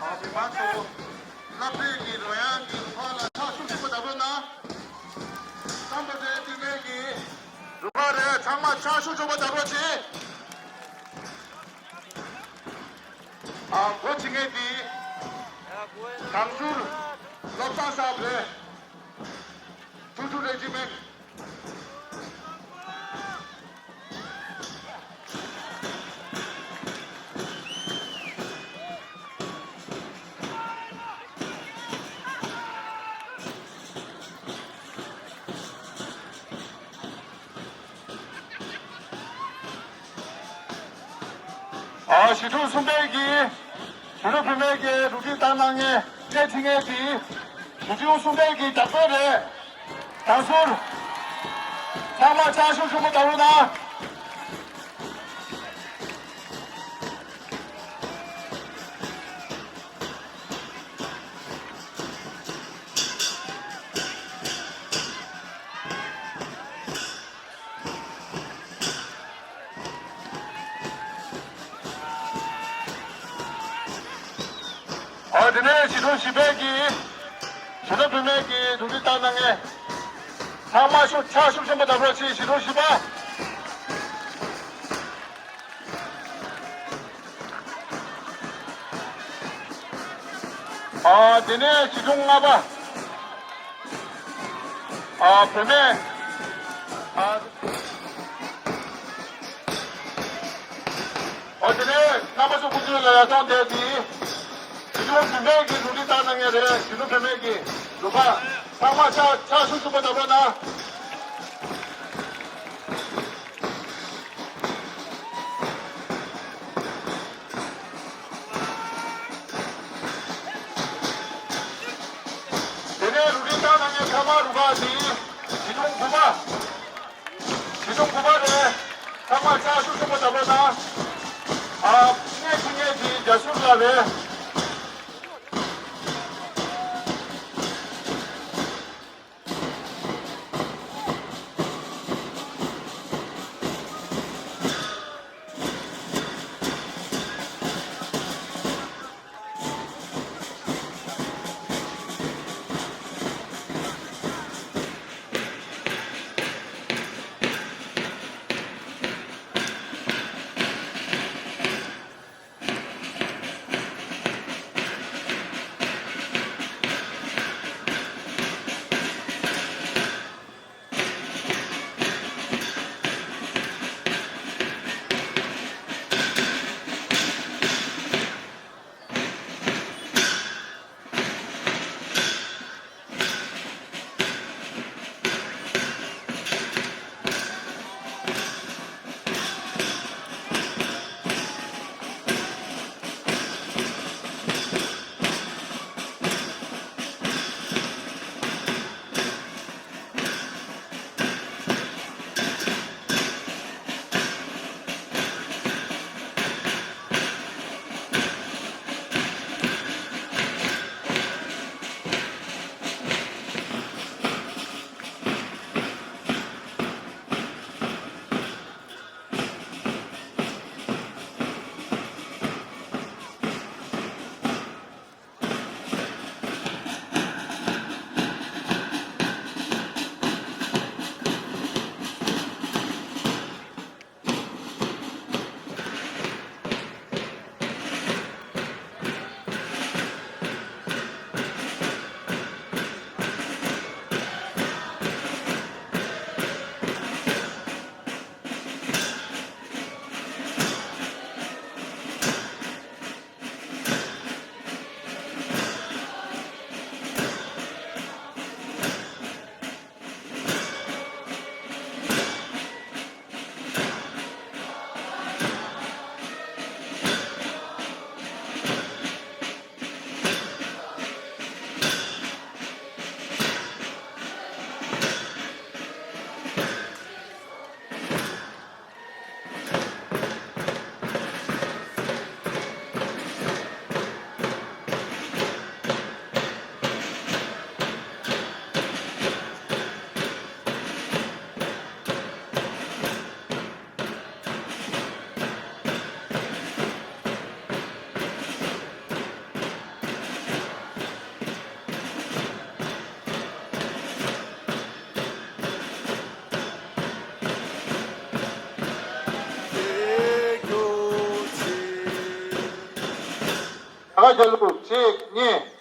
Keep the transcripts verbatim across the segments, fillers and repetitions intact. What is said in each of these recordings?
ཨ་བི་མ་ཚོ་སློབ་གྲྭའི་གི་རོལ་དབྱངས་ཀྱི་རུ་ཁག་ལ་ཕྱག་ཤུགས་ཆེན་པོ་བརྡབ་རོགས་གནང་། བསམ་པ་རེ་དུས་མེད་ཀྱི་རུ་ཁག་རེ་ཚང་མ་ཕྱག་ཤུགས་ཆེན་པོ་བརྡབ་རོགས་གྱིས། ཨ་འགོ་ཁྲིད་མཁན་འདི་དང་ཟུར་བློ་བཟང་གསར་པ་རེད། ཐུགས་ཐུགས་རེ་ཅི་མེད། ཨ་གཞིས་གྲོང་གསུམ་པའི་གི་གཞིས་ལུས་བུད་མེད་ཀྱི་རུ་སྒྲིག་བཏང་གནང་མཁན་སླེ་ཁྲི་ངེས་ཀྱི་གཞིས་གྲོང་གསུམ་པའི་གི་བདག་པོ་རེད། དང་ཟུར་ཚང་མ་ཕྱག་ཤུགས་ཆེན་པོ་བརྡབ་རོགས་གནང་། ཨོ་དེ་ནས་གཞིས་གྲོང་བཞི་པའི་གི་གཞིས་ལུས་བུད་མེད་ཀྱི་རུ་སྒྲིག་བཏང་གནང་མཁན་ཚང་མ་ཤུགས་ཕྱག་ཤུགས་ཆེན་པོ་བརྡབ་རོགས་གྱིས། གཞིས་གྲོང་བཞི་པ། ཨ་དེ་ནས་གཞིས་གྲོང་ལྔ་པ། ཨ་བུད་མེད། ཨ་ཨོ་དེ་ནས་རྣམ་པ་ཚོ་སྐུ་མདུན་ལ་ཡར་སོང་བསྡད་དེ། གཞིས་གྲོང་བུད་མེད་ཀྱི་རུ་སྒྲིག་བཏང་གནང་མཁན་རེད། གཞིས་གྲོང་བུད་མེད་ཀྱི་རུ་ཁག་ཚང་མ་ཕྱག་ཕྱག་ཤུགས་ཆེན་པོ་བརྡབ་རོགས་གནང་། དེ་ནས་རུ་སྒྲིག་བཏང་གནང་མཁན་ཚང་མ་རུ་ཁག་འདི་གཞིས་གྲོང་དགུ་པ། གཞིས་གྲོང་དགུ་པ་རེད། ཚང་མ་ཕྱག་ཤུགས་ཆེན་པོ་བརྡབ་རོགས་གནང་། ཨ་སླེ་ཁྲི་ངེས་ཀྱི་རྒྱ་ཟུར་ལགས་རེད། རྒྱ་ལུག་གཅིག་གཉིས།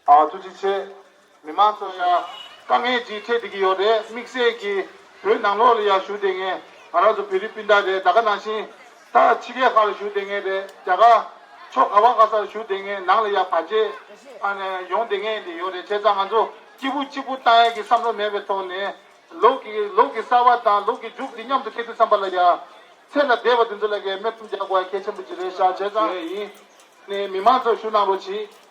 ཨ་ཐུགས་རྗེ་ཆེ། མི་མང་ཚོ་ཡ་དཀའ་ངལ་ཅིག་འཕྲད་བསྡད་ཀྱི་ཡོད་རེད། དམིགས་བསལ་གྱིས་བོད་ནང་ལོགས་ལ་ཡ་བཞུགས་བསྡད་མཁན་ང་རང་ཚོ་བོད་རིགས་སྤུན་ཟླ་རེད། ད་ག་ནང་བཞིན་ད་ཕྱི་རྒྱལ་ཁག་ལ་བཞུགས་བསྡད་མཁན་རེད། རྒྱ་གར་ཕྱོགས་ག་བ་ག་ས་ལ་བཞུགས་བསྡད་མཁན་ནང་ལ་ཡ་བར་ཆད་ཨ་ནི་ཡོང་བསྡད་མཁན་དེ་ཡོད་རེད། བྱས་ཙང་ང་ཚོ་སྐྱིད་པོ་གཅིག་པུ་བཏང་ཡ་གི་བསམ་བློ་མེད་པའི་ཐོག་ནས་ལོ་གི་ལོ་གི་གསར་བ་དང་ལོ་གི་མཇུག་དེ་མཉམ་དུ་འཁེལ་དུས་ཙམ་པ་ལ་ཡ་ཚེ་ལ་འདས་པ་དེ་ཚོ་ལ་གའི་སྨོན་ལམ་རྒྱག་དགོས་ཡ་གལ་ཆེན་པོ་ཅིག་རེད་ཤག་བྱས་ཙང་ཡིན་ནས་མི་མང་ཚོ་བཞུགས་གནང་རོགས་གྱིས།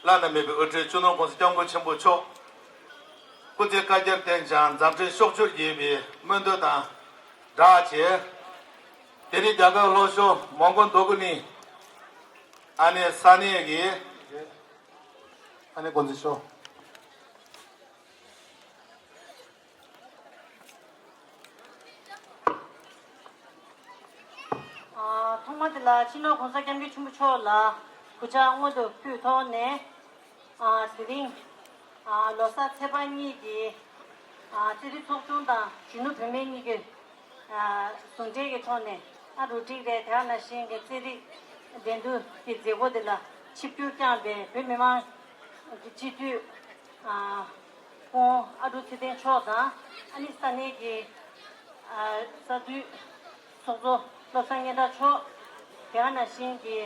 བླ་ན་མེད་པའི་དབུ་ཁྲིད་སྤྱི་ནོར་༸གོང་ས་༸སྐྱབས་མགོན་ཆེན་པོ་མཆོག་སྐུ་ཚེ་བསྐལ་བརྒྱར་བརྟན་ཅིང་མཛད་འཕྲིན་ཕྱོགས་བཅུར་རྒྱས་པའི་སྨོན་འདུན་དང་སྦྲགས་བྱས། དེ་རིང་རྒྱ་གར་ལྷོ་ཕྱོགས་མོན་གྷོ་འདོད་རྒུ་གླིང་ཨ་ནེ་ས་གནས་ཀྱི་ཨ་ནེ་དགོན་འཛིན་ཤོག་ཨ། ཐོག་མ་དེ་ལ་སྤྱི་ནོར་༸གོང་ས་༸སྐྱབས་མགོན་ཆེན་པོ་མཆོག་ལ་གུས་ཕྱག་སྔོན་དུ་ཕུལ་ཐོག་ནས། ཨ། དེ་རིང་ཨ་ལོ་གསར་ཚེས་པ་གཉིས་ཀྱི་ཨ་རྩེད་འགྲན་ཚོགས་ཆུང་དང་གཞོན་ནུ་བུད་མེད་གཉིས་ཀྱི་ཨ་ཟུང་འབྲེལ་གྱི་ཐོག་ནས་ཨ་རུ་ཏིག་རེད། དེ་ག་ནང་བཞིན་གྱི་རྩེད་རིགས་འགྲན་བསྡུར་གྱི་མཛད་སྒོ་དེ་ལ་ཆིབས་བསྒྱུར་བསྐྱངས་པའི་བོད་མི་མང་གི་སྤྱི་འཐུས་ཨ་སྐུ་ངོ་ཨ་འབྲུག་ཚེ་བརྟན་མཆོག་དང་། ཨ་ནི་ས་གནས་ཀྱི་ཨ་ས་འཐུས་ཚོགས་གཙོ་བློ་བཟང་སྙན་གྲགས་མཆོག་དེ་ག་ནང་བཞིན་གྱི་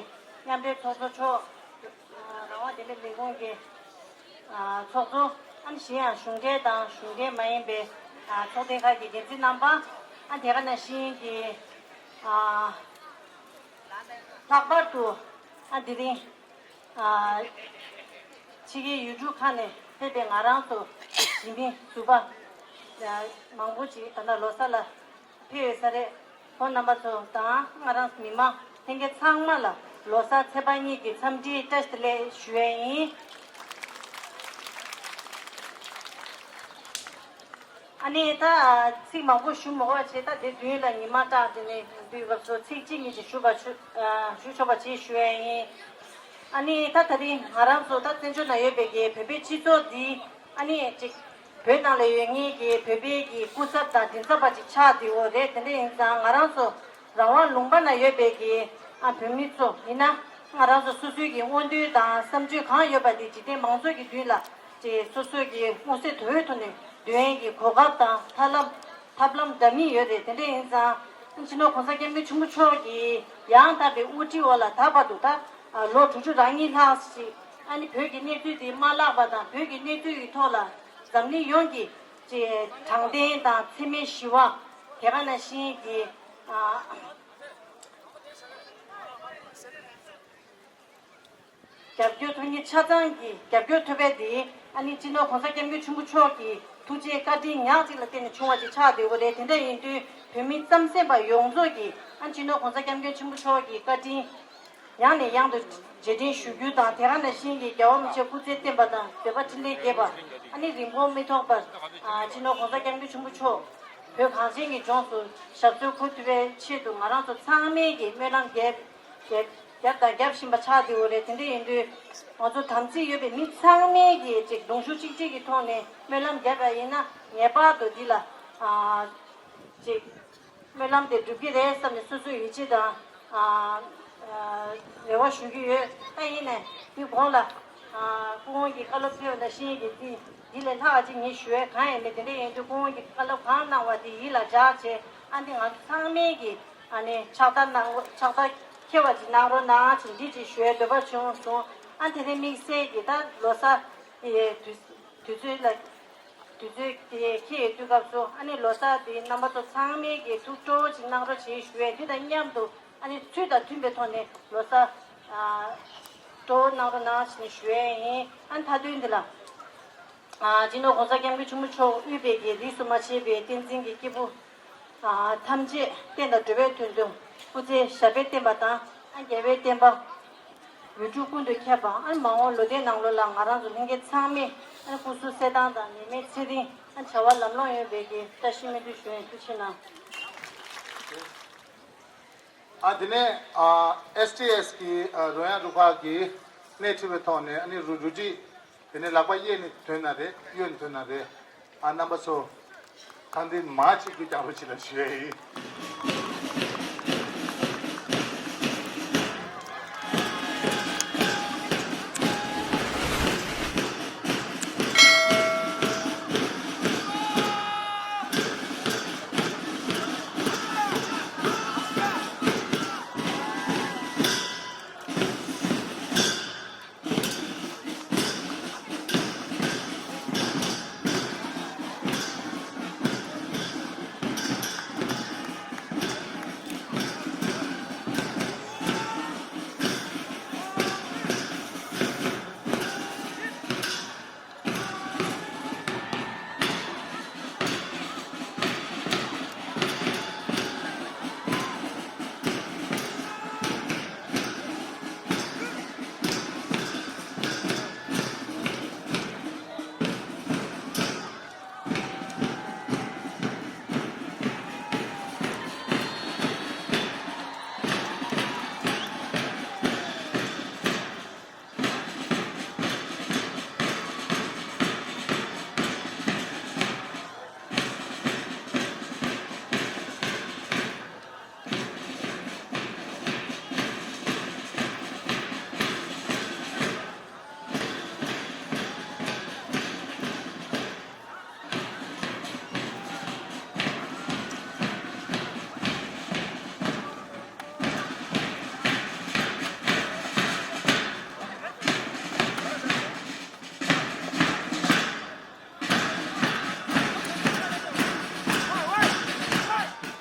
མཉམ་འབྲེལ་ཚོགས་གཙོ་མཆོག་ཨ་རང་དབང་བདེ་ལེགས་ལས་ཁུངས་ཀྱི་ཨ་ཚོགས་གཙོ། ཨ་ནི་གཞན་ཡང་གཞུང་འབྲེལ་དང་གཞུང་འབྲེལ་མ་ཡིན་པའི་ཨ་ཚོགས་སྡེ་ཁག་གི་འགན་འཛིན་རྣམ་པ། ཨ་དེ་ག་ནང་བཞིན་གྱི་ཨ་ལྷག་པར་དུ་ཨ་དེ་རིང་ཨ་ཕྱི་རྒྱལ་ཡུལ་གྲུ་ཁག་ནས་ཕེབས་པའི་ང་རང་ཚོ་གཞིས་མི་ཟུར་པ་ཨ་མང་པོ་ཅིག་ད་ལྟ་ལོ་གསར་ལ་ཕེབས་ཡོད་ས་རེད། ཁོང་རྣམ་པ་ཚོ་དང་ང་རང་མི་མང་ལྷན་རྒྱས་ཚང་མ་ལ་ལོ་གསར་ཚེས་པ་གཉིས་ཀྱི་འཚམས་འདྲིའི་བཀྲ་ཤིས་བདེ་ལེགས་ཞུ་ཡས་ཡིན། ཨ་ནི་ད་ཚིག་མང་པོ་ཞུ་མི་དགོས་པ་བྱས། ད་དེ་མདུན་ལ་ཉི་མ་བཀྲ་དེ་ནས་དུས་སྐབས་སུ་ཚིག་གཅིག་གཉིས་ཅིག་ཞུ་བ་ཞུ་ཨ་ཞུ་ཆོག་པ་ཅིག་ཞུ་ཡས་ཡིན། ཨ་ནི་ད་ད་རིང་ང་རང་ཚོ་ད་བཙན་བྱོལ་ནང་ཡོད་པའི་གི་བོད་པའི་སྤྱི་ཚོགས་འདི་ཨ་ནི་ཅིག་བོད་ནང་ལ་ཡོད་མཁན་གྱི་བོད་པའི་གི་སྐུ་ཚབ་དང་མགྲིན་ཚབ་པ་ཅིག་ཆགས་བསྡད་ཡོད་རེད། དེ་འདྲ་ཡིན་ཙང་ང་རང་ཚོ་རང་དབང་ལུང་པ་ན་ཡོད་པའི་གི་ཨ་བོད་མི་ཚོ་ཡིན་ན་ང་རང་ཚོ་སོ་སོའི་གི་མངོན་འདོད་དང་བསམ་ཚུལ་གང་ཡོད་པ་དེ་འཇིག་རྟེན་མང་ཚོགས་ཀྱི་མདུན་ལ་ཅིག་སོ་སོའི་གི་མངོན་གསལ་དོད་པོའི་ཐོག་ནས་འདོན་ཡས་ཀྱི་གོ་སྐབས་དང་ཐབས་ལམ་ཐབས་ལམ་འདྲ་མིན་ཡོད་རེད། དེ་འདྲ་ཡིན་ཙང་སྤྱི་ནོར་༸གོང་ས་༸སྐྱབས་མགོན་ཆེན་པོ་མཆོག་གིས་ཡང་དག་པའི་དབུ་ཁྲིད་འོག་ལ་ད་བར་དུ་ད་ལོ་དྲུག་ཅུ་རེ་གཉིས་ལྷག་ཅིག་ཨ་ནི་བོད་ཀྱི་གནས་ཚུལ་དེ་མ་བརླག་པ་དང་བོད་ཀྱི་གནས་ཚུལ་གྱི་ཐོག་ལ་འཛམ་གླིང་ཡོངས་ཀྱི་ཅིག་དྲང་བདེན་དང་འཚེ་མེད་ཞི་བ། དེ་ག་ནང་བཞིན་གྱི་ཨ་རྒྱབ་སྐྱོར་ཐོབ་མཁན་ཆ་ཚང་གི་རྒྱབ་སྐྱོར་ཐོབ་པ་དེ་ཨ་ནི་སྤྱི་ནོར་༸གོང་ས་༸སྐྱབས་མགོན་ཆེན་པོ་མཆོག་གི་ཐུགས་རྗེ་བཀའ་དྲིན་ཉག་གཅིག་ལ་བརྟེན་ནས་བྱུང་བ་ཅིག་ཆགས་བསྡད་ཡོད་རེད། དེ་འདྲ་ཡིན་དུས་བོད་མི་རྩམ་ཟན་པ་ཡོངས་རྫོགས་ཀྱིས་ཨ་ནི་སྤྱི་ནོར་༸གོང་ས་༸སྐྱབས་མགོན་ཆེན་པོ་མཆོག་གི་བཀའ་དྲིན་ཡང་ནས་ཡང་དུ་རྗེས་དྲན་ཞུ་རྒྱུ་དང་། དེ་ག་ནང་བཞིན་གྱི་རྒྱལ་བ་རིན་པོ་ཆེ་སྐུ་ཚེ་བརྟན་པ་དང་། བོད་པ་འཕྲིན་ལས་རྒྱས་པ། ཨ་ནི་རིང་པོ་མི་ཐོགས་པར་ཨ་སྤྱི་ནོར་༸གོང་ས་༸སྐྱབས་མགོན་ཆེན་པོ་མཆོག་བོད་གངས་ཅན་གྱི་ལྗོངས་སུ་ཞབས་སོར་འཁོད་ཐུབ་པའི་ཆེད་དུ་ང་རང་ཚོ་ཚང་མས་ཀྱི་སྨོན་ལམ་རྒྱབ་རྒྱབ་རྒྱབ་དང་རྒྱབ་བཞིན་པ་ཆགས་བསྡད་ཡོད་རེད། དེ་འདྲ་ཡིན་དུས་ང་ཚོ་དམ་ཚིག་ཡོད་པའི་མི་ཚང་མས་ཀྱི་ཅིག་གདུང་ཤུགས་གཅིག་སྒྲིལ་གྱི་ཐོག་ནས་སྨོན་ལམ་རྒྱབ་པ་ཡིན་ན་ངེས་པར་དུ་འདི་ལ་ཨ་ཅིག་ སྨོན་ལམ་དེ་འགྲུབ་ཀྱི་རེད་བསམ་ནས་སོ་སོའི་ཡིད་ཆེས་དང་ཨ་ཨ་རེ་བ་ཞུ་གི་ཡོད། ད་ཡིན་ནས་འདི་གོང་ལ་ཨ་སྐུ་ངོ་གི་བཀའ་སློབ་ཕེབས་པ་ནང་བཞིན་གྱི་འདི་འདི་ལས་ལྷག་ཅིག་ངས་ཞུ་ཡས་གང་ཡང་མེད། དེ་འདྲ་ཡིན་དུས་སྐུ་ངོ་གི་བཀའ་སློབ་གང་གནང་བ་དེ་ཡིད་ལ་འཇགས་བྱས། ཨ་འདི་ང་ཚོ་ཚང་མས་ཀྱི་ཨ་ནི་ཕྱག་བསྟར་གནང་རོགས། ཕྱག་བསྟར་མཁས་པ་ཅིག་གནང་རོགས་གནང་ཅིག་འདི་ཅིག་ཞུ་ཡས་འདོད་པ་བྱུང་སོང་། ཨ་དེ་རིང་དམིགས་བསལ་གྱི་ད་ལོ་གསར་དེ་དུས་དུས་ཚོད་ལ། དུས་ཚོད་དེ་འཁེལ་ཡོད་དུས་སྐབས་སུ་ཨ་ནི་ལོ་གསར་དེ་རྣམ་པ་ཚོ་ཚང་མས་ཀྱི་ཐུགས་སྤྲོ་བོ་ཅིག་གནང་རོགས་བྱེད་ཞུ་ཡས། འདི་དང་མཉམ་དུ་ཨ་ནི་ཚུལ་དང་མཐུན་པའི་ཐོག་ནས་ལོ་གསར་ཨ་སྤྲོ་བོ་གནང་རོགས་གནང་ཞེས་ཞུ་ཡས་ཡིན། ཨ་ནི་མཐའ་དོན་འདི་ལ་ཨ་སྤྱི་ནོར་༸གོང་ས་༸སྐྱབས་མགོན་ཆེན་པོ་མཆོག་དབུས་པའི་གི་རིས་སུ་མ་ཆད་པའི་བསྟན་འཛིན་གྱི་སྐྱེས་བུ་ཨ་ཐམས་ཅད་བསྟན་དང་འགྲོ་བའི་དོན་དུ་སྐུ་ཚེ་ཞབས་པད་བརྟན་པ་དང་། ཨ་རྒྱལ་བའི་བསྟན་པ། ཡུལ་གྲུ་ཀུན་ཏུ་ཁྱབ་པ། ཨ་མ་འོངས་ལོ་ཟླའི་ནང་ལོགས་ལ་ང་རང་ཚོ་ལྷན་རྒྱས་ཚང་མས་ཨ་སྐུ་གཟུགས་གསལ་ཐང་དང་ནད་མེད་ཚེ་རིང་། ཨ་བྱ་བ་ལམ་ལྷོང་ཡོང་བའི་གི་བཀྲ་ཤིས་སྨོན་འདུན་ཞུ་ཡིན། ཐུགས་རྗེ་གནང་། ཨ་དེ་ནས་ཨ་ཨེས་ཊི་ཨེས་གི་ཨ་རོལ་དབྱངས་རུ་ཁག་གིས་སྣེ་ཁྲིད་པའི་ཐོག་ནས་ཨ་ནི་རུ་རུ་སྒྲིག་དེ་ནས་ལག་པ་གཡས་ནས་ཐོན་ན་རེད། གཡོན་ནས་ཐོན་ན་རེད། ཨ་རྣམ་པ་ཚོ་ཐང་འདི་མ་གཅིག་གིས་རྒྱག་རོགས་བྱེད་ལ་ཞུ་ཡ་ཡིན།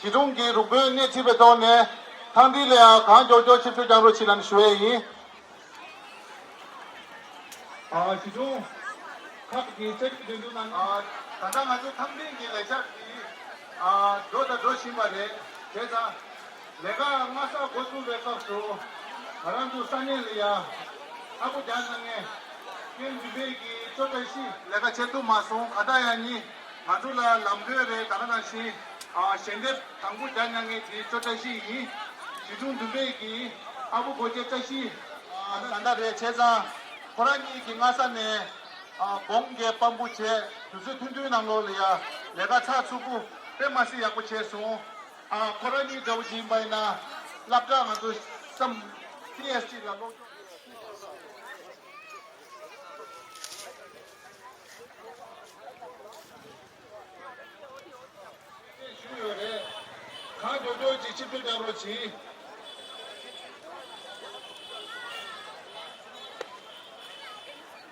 གཞིས་གྲོང་གི་རུ་དཔོན་སྣེ་ཁྲིད་པའི་ཐོག་ནས་ཐང་འདི་ལ་ཡང་གང་མགྱོགས་མགྱོགས་ཆིབས་བསྒྱུར་རྒྱག་རོགས་བྱེད་ལ་ནི་ཞུ་ཡས་ཡིན། ཨ་གཞིས་གྲོང་ཁག་གི་ཆེད་དུ་འདོན་འདུག་ན། ཨ་ད་ལྟ་ང་ཚོ་ཐང་འདི་གི་ལས་འཆར་འདི་ཨ་འགྲོ་དང་འགྲོ་བཞིན་པ་རེད། བྱས་ཙང་། ལས་ཀ་སྔ་ས་འགོ་བཙུགས་པའི་སྐབས་སུ་ང་རང་ཚོ་ས་གནས་ལ་ཡ་ཨ་ཁུ་རྒྱག་གནང་མཁན་སྐྱོན་འདུས་པའི་གི་ཅོ་བཀྲ་ཤིས་ལས་ཀ་བྱེད་ཐུབ་མ་སོང་། ག་ད་ཡ་ནི་ང་ཚོ་ལ་ལམ་གོས་རེད། ད་ག་ནང་བཞིན་ཨ་ཞལ་འདེབས་དང་པོ་རྒྱག་གནང་མཁན་དེ་ཅོ་བཀྲ་ཤིས་ཡིན། གཞིས་གྲོང་འདུས་པའི་གི་ཨ་ཁུ་སྒོ་འབྱེད་བཀྲ་ཤིས་ཨ་ད་ལྟ་རེད། བྱས་ཙང་ཁོ་རང་གཉིས་ཀྱི་སྔ་ས་ནས་ཨ་དགོང་གི་པང་པོ་བྱས་དུས་ཚོད་ཐུང་ཐུང་ནང་ལོགས་ལ་ཡ་ལས་ཀ་ཚགས་ཚུད་པོ་དཔེ་མ་སྲིད་ཡག་པོ་བྱས་སོང་། ཨ་ཁོ་རང་གཉིས་འདྲ་བོ་ཅིག་ཡིན་པ་ཡིན་ན་སློབ་གྲྭ་ང་ཚོ་སམ་ཊི་ཨེས་ཊི་ལ་སློབ་སྦྱོང་ཞུ་ཡོད་རེད། གང་མགྱོགས་མགྱོགས་ཅིག་ཆིབས་བསྒྱུར་རྒྱག་རོགས་གྱིས།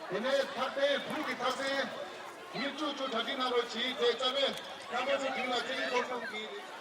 དེ་ནས་ཐག་རྩེ་བོད་ཀྱི་ཐག་རྩེ་མི་བཅུ་བཅུ་གྲ་སྒྲིག་གནང་རོགས་གྱིས། དེ་རྩ་བའི་རྣམ་པ་ཚོ་མདུན་ལ་རྩེ་གཅིག་ཏོག་ཙམ་གྱིས།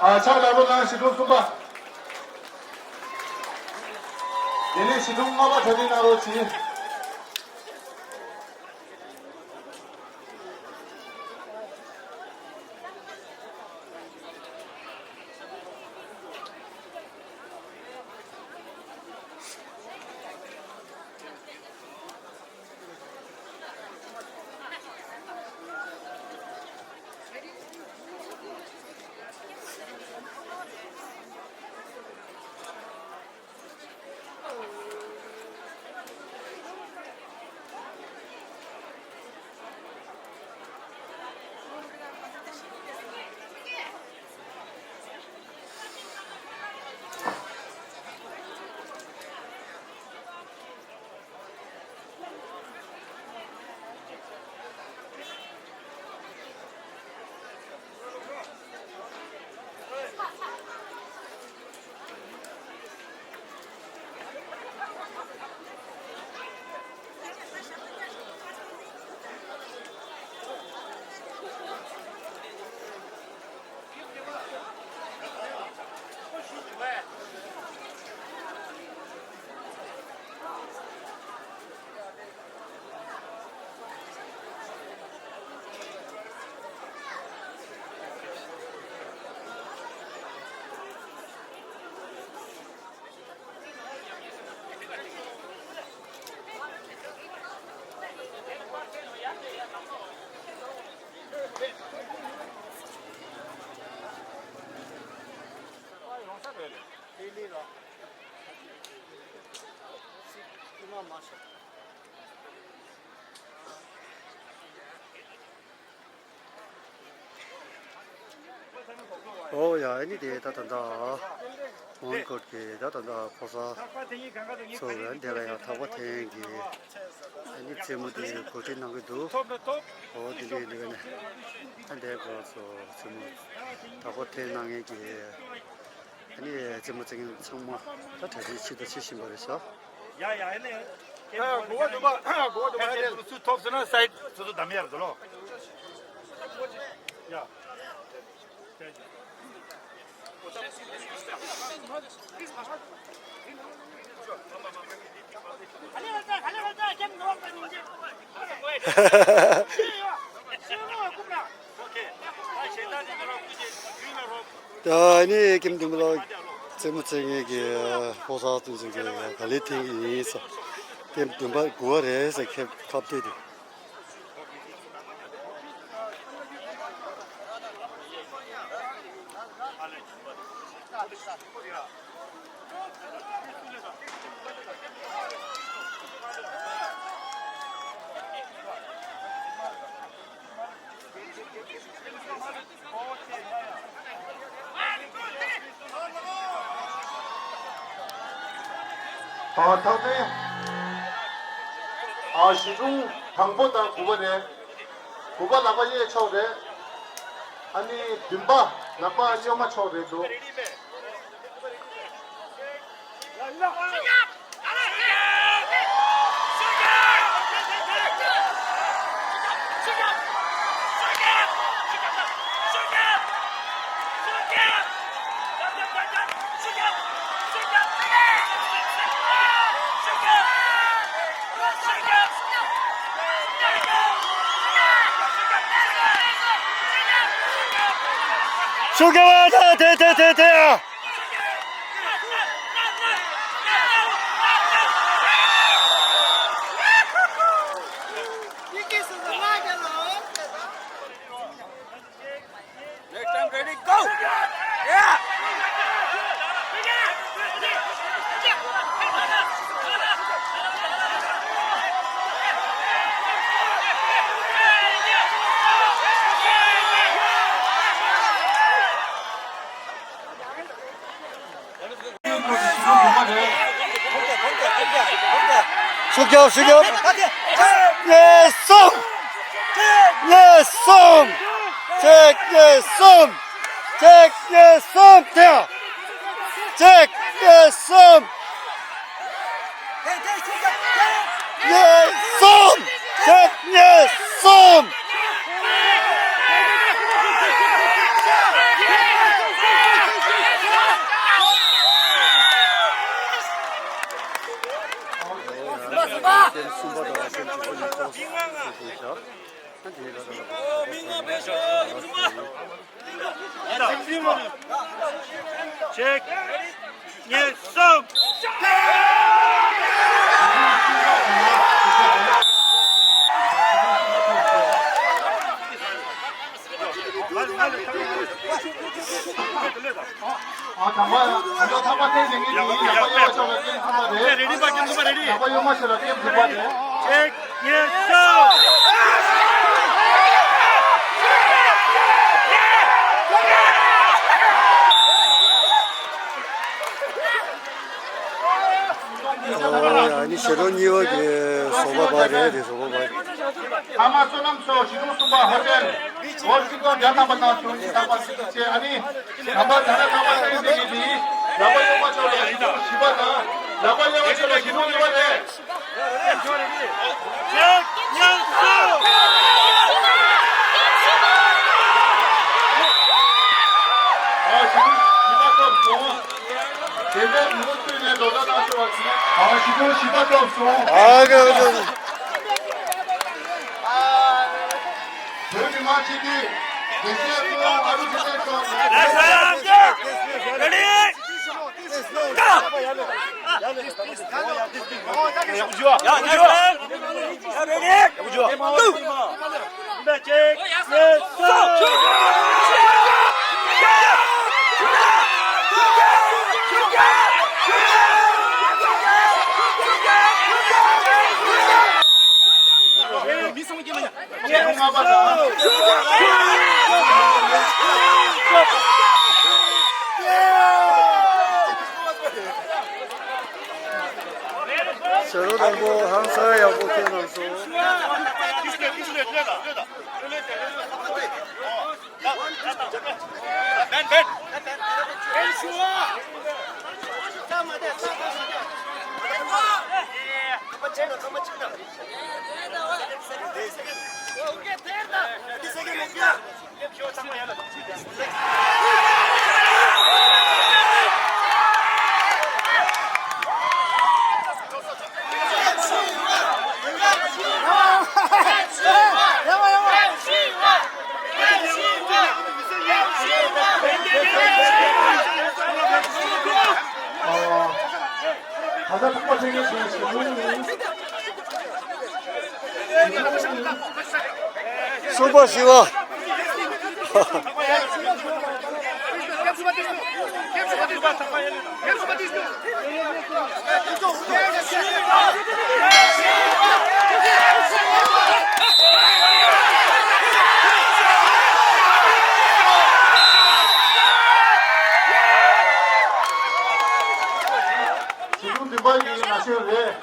ཨ་ཕྱག་ལ་རོ་ལ་ཞི་ཁྲོ་གསུམ་པ། དེ་ནས་ཞི་ཁྲོ་ལྔ་པ་གྲ་སྒྲིག་གནང་རོགས་གྱིས། ཨོ་ཡ། ཨ་ནི་དེ་ད་ད་ད་མོན་གྷོ་གི་ད་ད་ད་ཕོ་གསར་ཚོ་གི་འདི་ལ་ཡང་དག་པ་འཐེན་གི་ཨ་ནི་རྩེད་མོ་དེ་གོ་སྒྲིག་གནང་གི་འདུག་ཨོ་དེ་འདྲ་ཡིན་དུས་ཨ་ནི་ཨ་འདས་གོ་ཚོ་རྩེད་མོ་དག་པ་འཐེན་གནང་མཁན་གྱི་ཨ་ནི་རྩེད་མོ་རྩེ་མཁན་ཚང་མ་ད་གྲ་སྒྲིག་ཆེད་དུ་བྱེད་བཞིན་པ་རེད་ཤག་ཡ་ཡ་ཨ་ནི། ཨ་གོ་བ་འདུག་པ། གོ་བ་འདུག་པ། ཨ་ནི་སུ་ཐོབ་ཟེར་ན་སའིད་སོ་སོ་བདམས་ཡ་རེད་ལོ། ཡ། ད་ནི་ཀེམ་བདུན་པ་ལ་རྩེད་མོ་རྩེ་མཁན་གྱི་ཕོ་གསར་དེ་ཚོ་གི་ག་ལེ་འཐེན་གྱི་ཡིན་ས། ཀེམ་བདུན་པ་དགུ་པ་རེད་ཟེར་ཁེབས་ཁ་གཏད་དེ། ཨ་ཐག་ནི། ཨ་གཞིས་གྲོང་དང་པོ་དང་དགུ་པ་རེད། དགུ་པ་ལག་པ་གཡས་ཕྱོགས་རེད། ཨ་ནི་བདུན་པ་ལག་པ་གཡོན་མ་ཕྱོགས་རེད་འདུག་ཤུགས་རྒྱབ་ཨ། དེ་དེ་དེ་དེ་ཨ། Next time ready, go! Yeah! ཤུགས་རྒྱབ། ཤུགས་རྒྱབ། གཅིག་གཉིས་གསུམ། གཅིག་གཉིས་གསུམ། གཅིག་གཉིས་གསུམ། གཅིག་གཉིས་གསུམ། དེ་ཡང་། གཅིག་གཉིས་གསུམ། གཉིས་གསུམ། གཅིག་གཉིས་གསུམ། གཅིག་གཉིས། གསུམ། ཨ། དང་པོ་ཨ་ནི་ཐོག་མ་བསྟན་འཛིན་གྱིས་ལག་པ་གཡས་པ་ཕྱོགས་ལ་སྐེམ་ཐུབ་པ་རེད། ལག་པ་གཡོན་མ་ཕྱོགས་ལ་སྐེམ་ཐུབ་པ་རེད། གཅིག་གཉིས། གསུམ། ཨ་ནི་ཞེ་ལོ་གཉིས་པ་གི་ཟོག་པ་བ་རེད་དེ། ཟོག་པ་བ། ཨ་མ་བསོད་ནམས་མཚོ་གཞིས་གྲོང་གསུམ་པ་ཧོ་ཊེལ་ཨོ་གཅིག་སྟོང་བརྒྱ་ཐམ་པ་དང་བྱུང་ཡིན། ཐམ་པ་གཅིག་བཅས། ཨ་ནི་དམ་པ་དྷ་ར་ཐམ་པ་བསྟན་འཛིན་གྱིས་ལག་པ་གཡོན་མ་ཕྱོགས་ལ་གཞིས་གྲོང་བཞི་པ་དང་། ལག་པ་གཡས་པ་ཕྱོགས་ལ་གཞིས་གྲོང་གཉིས་པ་རེད། ཨ་ཞིག་ཞིག་པ་ཐོབ་སོང་། དེ་འདྲའི་མི་ལོ་བསྟུད་ནས་ལོ་ཟླ་བཏང་ཤོར་བ་ཞིག་ཨ་ཞིག་ཐོག་ཞིག་པ་ཐོབ་སོང་། ཨ་ག་ག་བོད་མི་མང་སྤྱི་འཐུས་དགེ་བཤེས་གཙོ་བོ་ཨ་རུ་ཚེ་བརྟན་མཆོག་ཕྱི་ལོ་དང་པོ་ཧང་སང་ཡག་པོ་ཁྱོད་རྣམས་སོང་། གསུམ་པ་བཞི་པ། ཞི་ལུ་འདི་པ་ཡི་ན་ཤོད་རེད།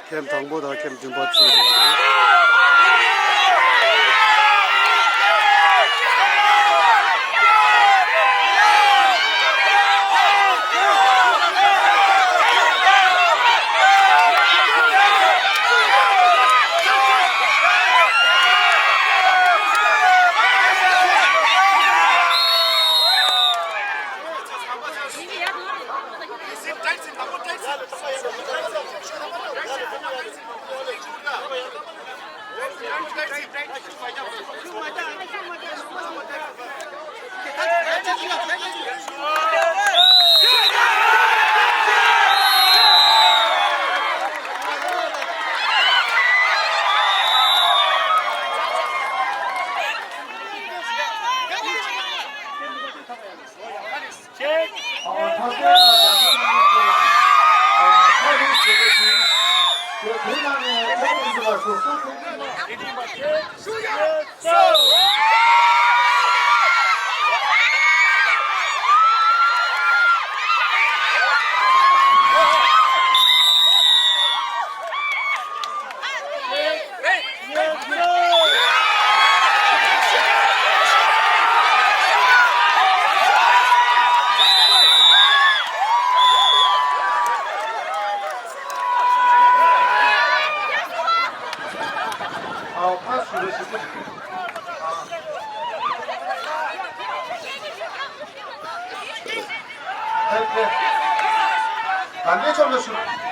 ཁེམ་དང་པོ་དང་ཁེམ་བདུན་པ་བརྩིས་རེད། ཕེབས་ཕེབས། དགའ་ལྡན་ཕྱོགས་ལ་བཞུགས།